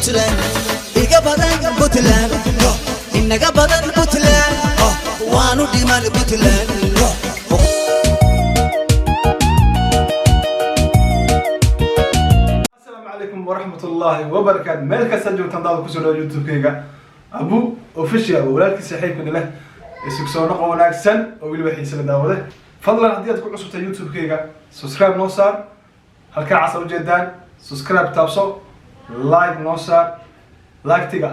Puntland, iga badan Puntland, inaga badan Puntland, waanu dhiman Puntland. Asalaamu calaykum waraxmat ullaahi wabarakaatu. Meel kasta joogtaan daada, kusoo dhawa YouTube-kayga Abu Official, oo walaalkii saaxiibkani leh isug soo noqo wanaagsan oo weliba xiise la daawade. Fadlan, haddii aad ku cusubtahay YouTube-kayga, subscribe noo saar halkaa casa ujeedaan, subscribe taabso, like noo saar, like-tiga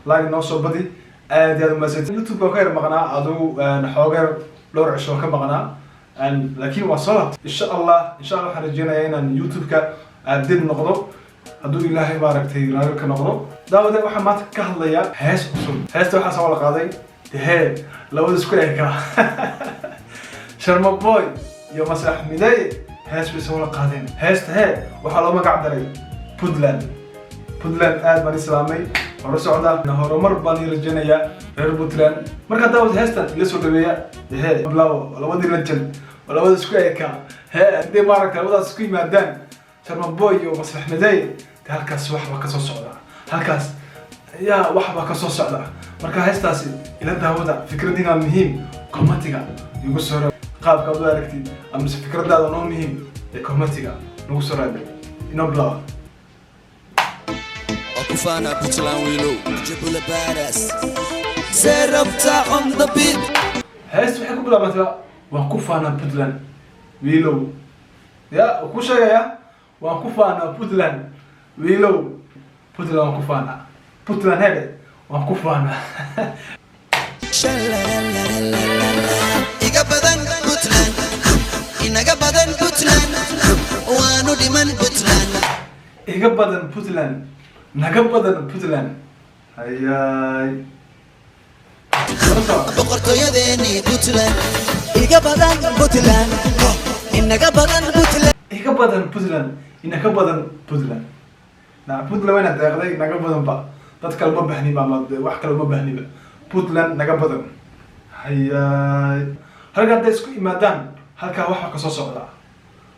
like noo soo badi. Aad iyo aad umahadsantiin. YouTube waa ka yar maqnaa, adigu xoogeer dhowr cisho ka maqnaa, laakiin waa soo laabtay, insha Allah. Insha Allah waxaan rajeynayaa inaan YouTube-ka dib noqdo, hadduu Ilaahay maaragtay raali ka noqdo. Daawade, waxaan maanta ka hadlayaa hees cusub. Heesta waxaa soo wada qaaday dehee labada isku eka, Sharma Boy iyo Maslax Mideeye. Hees bay soo wada qaadeen. Heesta hee waxaa loo magac daray Puntland. Puntland aad baan islaamay, hore socda, horumar baan ii rajeynayaa reer Puntland. Markaa daawad, heestan ila soo dhaweeya dehee labo labadii legend oo labada isku eka. Hee, haddii maaragtay labadaas isku yimaadaan, Sharma Boy iyo Maslax Mideeye, de halkaas waxba ka soo socda, halkaas yaa waxba ka soo socda. Marka heestaasi ila daawada, fikradiina muhiim, comment-iga igu soo reeb qaabka aad u aragtid amase fikradaada noo muhiim ee comment-iga nagu soo raadi. Inoo bilaaba. Waa ku faanaa Puntland, wiilow jabula badass see rabtaa on the beat. Heesta waxay ku bilaabantaa "Waan ku faanaa Puntland, wiilow." Ya ku sheegayaa, "Waan ku faanaa Puntland, wiilow." Puntland waan ku faanaa, Puntland hele waan ku faanaa. Iga badan Puntland, inaga badan Puntland, waanu dhiman Puntland. Iga badan Puntland, naga badan Puntland, hayaay. Boqortooyadeeni Puntland, iga badan Puntland, inaga badan Puntland. Iga badan Puntland, inaga badan Puntland. Na Puntland wayna deeqday, naga badan ba, dad kale ma bahniba ama wax kale ma bahniba. Puntland naga badan, hayaay. Ragga hadday isku yimaadaan, halkaa waxaa kasoo socda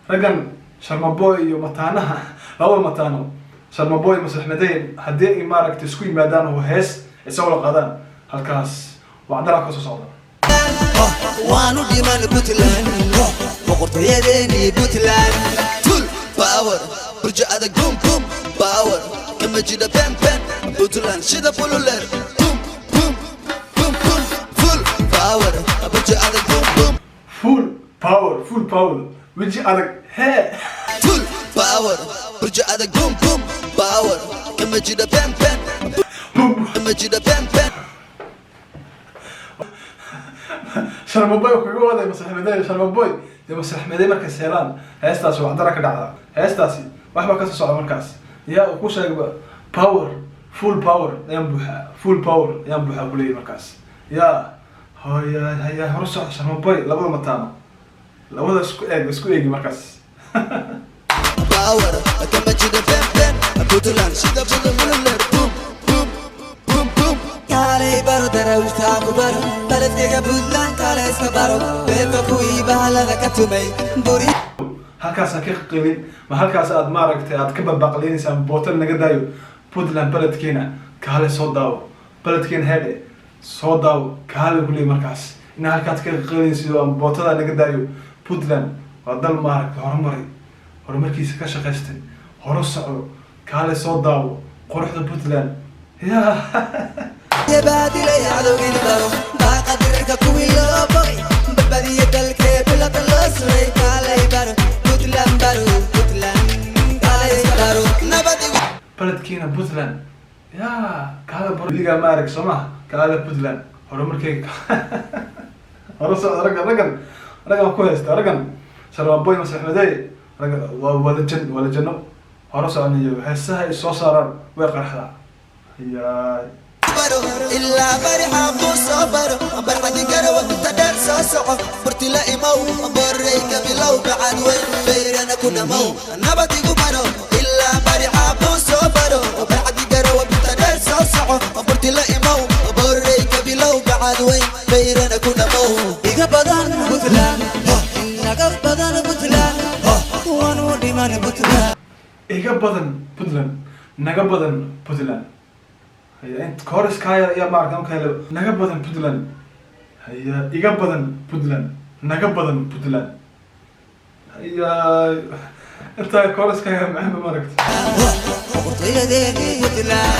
raggan Sharmaboy iyo mataanaha, labada mataano, Sharmaboy, Maslaxmadeyn, haddii ay maaragtay isku yimaadaan oo hees isagoo la qaadaan, halkaas wacdalaa kasoo socda. Waanu dhiman Puntland, boqortooyadeeni Puntland, full power, burjo adag, boom boom power, kama jidha ben ben, Puntland shida bululer, boom boom boom boom, full power, burjo adag, boom boom. Full power, full power, weji adag hee. Full power, burjo adag, boom boom power, kama jidha ben ben, kama jidha ben ben. Sharmaboy kaga waday Maslaxmadey. Sharmaboy dee Maslaxmadey markay seelaan, heestaasi wacdara ka dhacda. Heestaasi waxbaa kasoo socda markaas. Yaa uu ku sheegba power, full power ayaan buuxaa, full power ayaan buuxaa kuleeyahy markaas. Yaa haya haya, hore socda Sharmaboy, labada mataano, labada isku eeg, isku eegi markaas. Power, kama jidha ben ben, Puntland shida bululer, boom boom boom boom. Kaalay baro darawishtaa ku baro baledkaga Puntland, kaale iska baro beerka kuwii bahalada ka tumay buri. Halkaas ha ka qilin, ma halkaas aad maaragtay aad ka babaqleynaysaan bootal naga daayo. Puntland beledkeena kaale soo daawo, beledkeena hedhe soo daawo, kaale kuley markaas ina halkaad ka qilinaysido ama bootada naga daayo. Puntland waa dal maaragtay horumaray, horumarkiisa ka shaqaystay, hore socdo, kaale soo daawo quruxda Puntland ya. Baadilay cadowgii baro baaqadirka kuwii loo bogay badbadiyo dalkee bilada loo suray. Kaalay baro Puntland, baro Puntland, kaalay iska baro. Nabadigu. Baledkiina Puntland ya kaale baro, weligaa ma arag soo maha. Kaale Puntland horumarkeyga hore socda. Raggan raggan raggan ku haysta, raggan Sharmaboy, Maslaxmadey, raggan waa wada jan, waa la janno. Hore soconayo, heesaha ay soo saaraan way qarxdaa hayaay. Baro ilaa bari xaaquu soo baro barxadi garawa inta dheer soo soco burtila imow boreyka bilow bacad weyn beyrana ku dhamow. Nabad igu baro ilaa bari xaaquu soo baro barxadi garawa inta dheer soo soco burtila imow boreyka bilow bacad weyn beyrana ku dhamow. Iga badan Puntland, inaga badan Puntland, waanu dhiman Puntland. Iga badan Puntland. Naga badan Puntland. Haya, int chorus-kaaya ayaa maaragtay marka hele naga badan Puntland. Haya, iga badan Puntland, naga badan Puntland. Haya, intaa chorus-kaaya maxaa maaragtay? Boqortooyadeeni Puntland.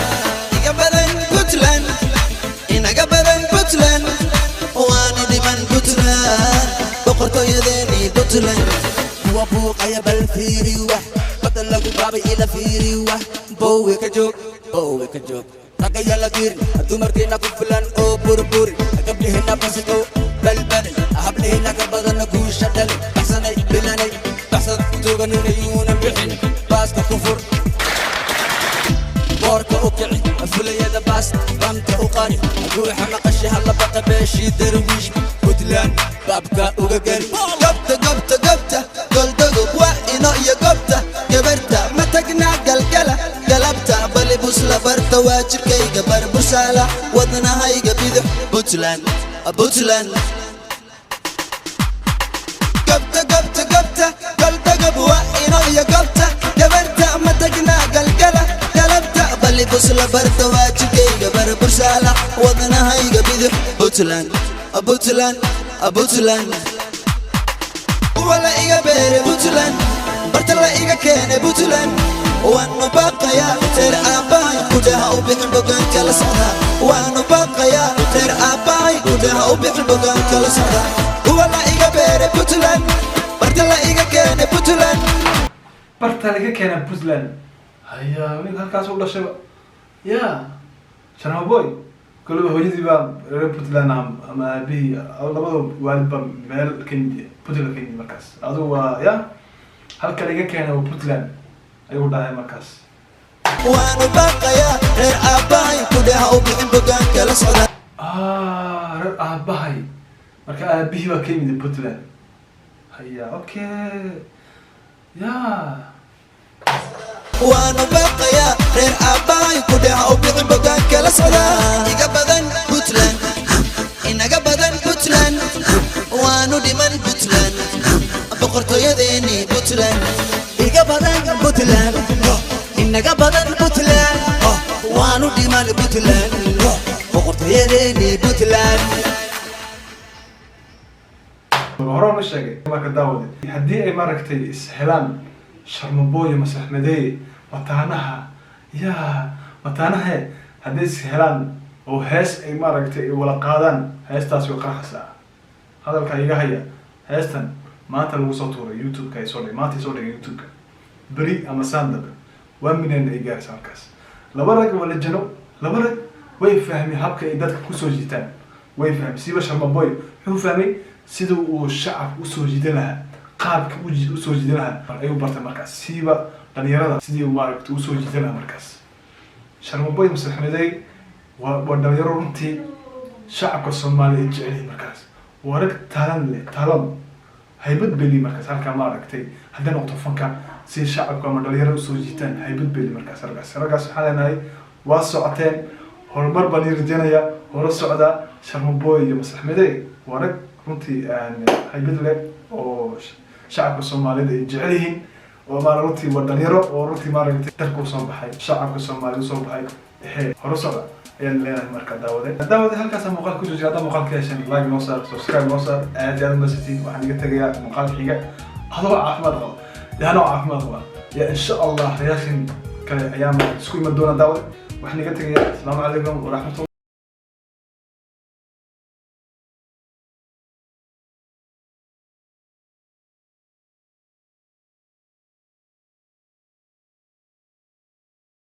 Iga badan Puntland, inaga badan Puntland, waanu dhiman Puntland, boqortooyadeeni Puntland. Kuwa buuqaya bal fiiri, wax badda lagu baabay ila fiiri, wax boowe ka joog, boowe ka joog. Ragaya la dirin, dumarkeena ku filan oo burburi, gabdhihina basiko balbalay, hablihina ka badana guusha dhalay, baxsanay bilanay baxsad tuuganina yuuna bixin baaska ku fur, boorka u kici, fulayada baas bamta u qari, guuxa maqashi hala baqa, beeshii Darwiish Puntland baabka uga geli. Gobta, gobta, gobta Goldogob waa ino iyo gobta gabarta ma tagnaa galgala galabta balibus la barta waa jirkayga barbursaala wadnahayga bidix Puntland, Puntland. Gobta, gobta, gobta Goldogob waa ino iyo gobta gabarta ma tagnaa galgala galabta balibus la barta waa jirkayga barbursaala wadnahayga bidix Puntland, Puntland, Puntland. Kuwa la iga beere Puntland, barta la iga keene Puntland, waanu baaqayaa reer aabbahay, kudhaha u bixin bogaanka la socda. Waanu baaqayaa reer aabbahay, kudhaha u bixin bogaanka la socda. Kuwa la iga beere Puntland, barta la iga keene Puntland. Barta laga keenaa Puntland. Haya, ninka halkaas u dhashayba ya Sharma Boy kolaba hooyadii baa reer Puntland ama aabihii, labada waalid baa meel ka yimid Puntland ka yimid. Markaas adigu waa ya halka laga keena waa Puntland ayuu dhahay markaas. Waanu baaqayaa reer aabbahay, kudhaha u bixin bogaanka la socda. Ah, reer aabbahay, marka aabihii baa ka yimid Puntland. Haya, okay, ya. Waanu baaqayaa reer aabbahay, kudhaha u bixin bogaanka la socda. Iga badan Puntland, inaga badan Puntland, waanu dhiman Puntland, boqortooyadeeni Puntland. Iga badan Puntland, inaga badan Puntland, waanu dhiman Puntland, boqortooyadeeni Puntland. Hore uma sheegay marka daawade, haddii ay maaragtay is helaan Sharmaboy Maslax Madeeye, mataanaha ya mataanahe, haddii is helaan oo hees ay maaragtay ay wala qaadaan, heestaas way qarxaysaa. Hadalka iga haya, heestan maanta lagu soo tuuray YouTube-ka, ay soo dhigay maanta, ay soo dhigay YouTube-ka, beri ama saan dambe 1 million ay gaaraysa halkaas. Laba rag wala jano, laba rag way fahmay habka ay dadka kusoo jiitaan, way fahmay. Siiba Sharmaboy wuxuu fahmay sida uu shacabka usoo jiidan lahaa, qaabka usoo jiidan lahaa ayuu bartay markaas. Siiba dhalinyarada sidii uu maaragtay usoo jiidan lahaa markaas. Sharmaboy Maslaxmedey waa dhalinyaro runtii shacabka Soomaaliya ay jecel yihiin markaas. Waa rag talent leh, talent haybad beli markaas halkaa maaragtay hadday noqoto fanka, si shacabka ama dhalinyarada usoo jiitaan haybad beli markaas. Raggaas waxaan leenahay waa socoteen, horumar baan ii rajaynaya, hore socda. Sharmaboy iyo Maslaxmedey waa rag runtii haybad leh oo shacabka Soomaalida ay jecel yihiin, oo maara runtii waa dhalinyaro oo runtii maaragtay dalka usoo baxay, shacabka Soomaalida usoo baxay. Ehe, hore socda ayaan leenahay. Marka daawade halkaasa muuqaal ku joojiya. Haddaa muuqaal ka heshan, like noo saar, subscribe noo saar. Aad iyo aad umasantiin. Waxaan iga tegayaa muuqaal xiga adoo caafimaad qaba, yaanoo caafimaad qaba ya insha Allah. Reaction kale ayaan isku iman doona. Daawade, waxaan iga tegayaa asalaamu calaykum waraxmatullah.